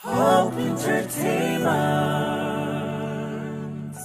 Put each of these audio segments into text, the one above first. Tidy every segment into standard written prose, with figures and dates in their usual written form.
Hope Entertainment.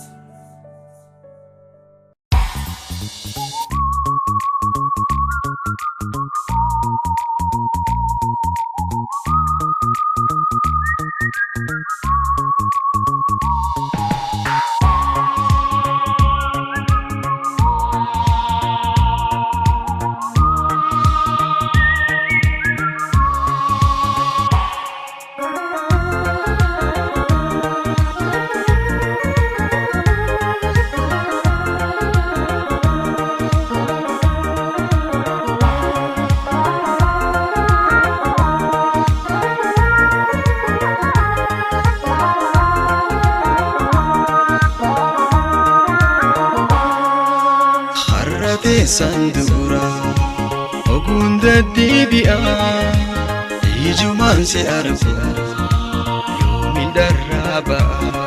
Har'a teessan dura oguun deddeebi'aa ijumaan si argu yoomiin dharraa ba'a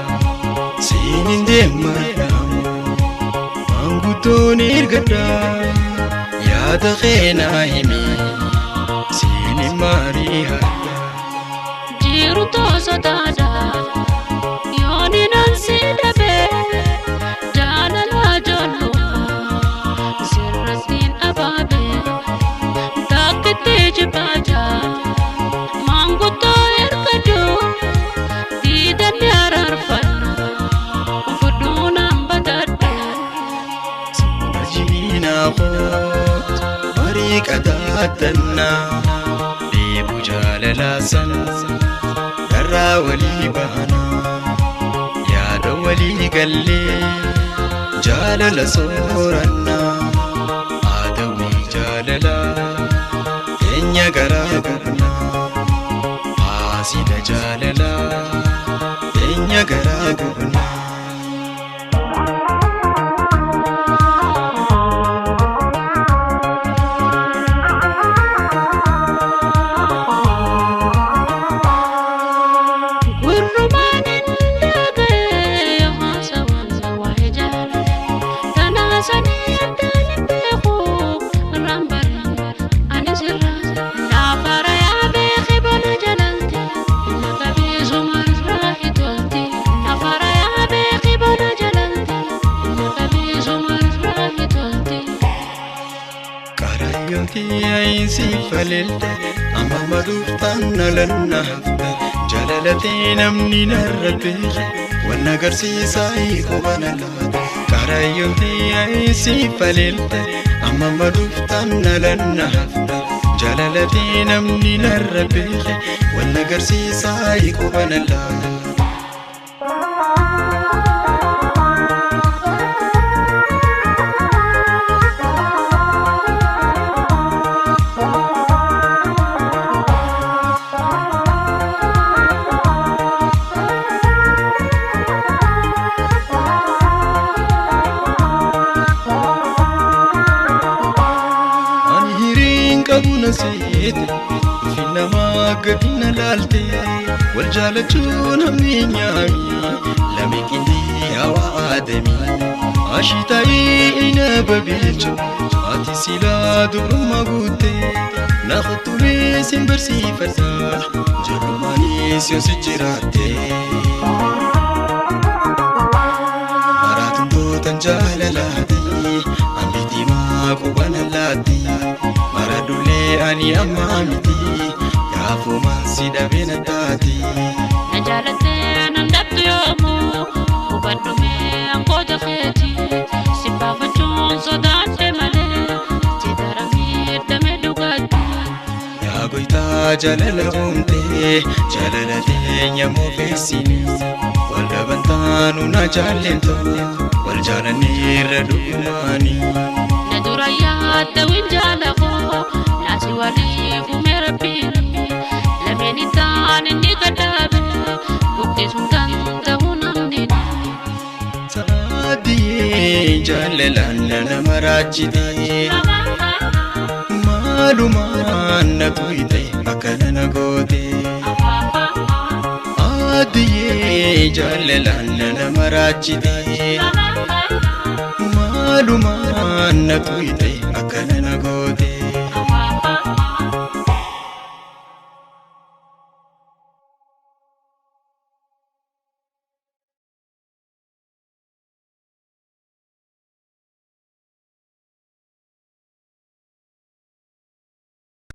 siin hin deemmadhaamu maanguddoon ergadha yaada keenaa himi siin hin maarii hadha. Jiru toosotaadha yooni nan si dhabe jaalala ijoollummaa sirrattiin abaabe takkitti jibaaja maanguddoo ergadhu diidanni araarfanna fudhuunaan badadhu. Jiinaa koot barii qadaadannaa deebu jaalalaa san darraa walii baanaa yaada walii gallee jaalala soorannaa haadawii jaalalaa teenya garaa gubnaa haasida jaalalaa teenya garaa gubnaa. Gurrumaan hin dhaga'e haasawaan waa'ee jaalala tanaasanii addaan hin beeku irraan bara ani sirra naafara yaa beeki bona jalalti na qabeessuma irraa hitolti naafara yaa beeki bona jalalti na qabeessuma irraa hitolti. Karayyooti ayinsii faleelte amma maduuftaan nalanna hafte jalalatee namni narra beeke wanna agarsiisaa hiikuma na laate. Karayyooti ayinsii faleelte amma maduuftaan nalanna hafte jalalatee namni narra beeke wanna agarsiisaa hiikuma na laate. Ani hiriin qabu na seete fi namaa gadi na laalte wal jaalachuun hammi nyaami lame qindii hawaa aadami ashitaa'ii ina babeechu ati silaa dubrummaa guutte na kuttumee sin barsiifadha ijoollumaanis yoo si jiraatte. Maraatuntootan jaalalaati ambitii maa quban allaatti mara dullee ani ammaa miti gaafumaan si dhabee na taati. Na jaalattee nan dhabdu yoomuu hubadhu mee angoota keeti si baafachuun sodaadhe malee si daramii damee dhugaatti. Yaa goytaa jaalala uumtee jaalala teenya moofeessini wal dhaban taanu na jaallentu wal jaalanneerra dhugumaani. Na dura yaadda winjaala koo naasi waliif uume rabbiin lameen ittaan inni gadhaabe guddisuun danda'u namni. Saadiyee jaalalaan nama raajitee. Maalumaan na tuyte akkana na goote. Aadiyee jaalalaan nama raajite. Maalumaan na tuyte akkana na goote.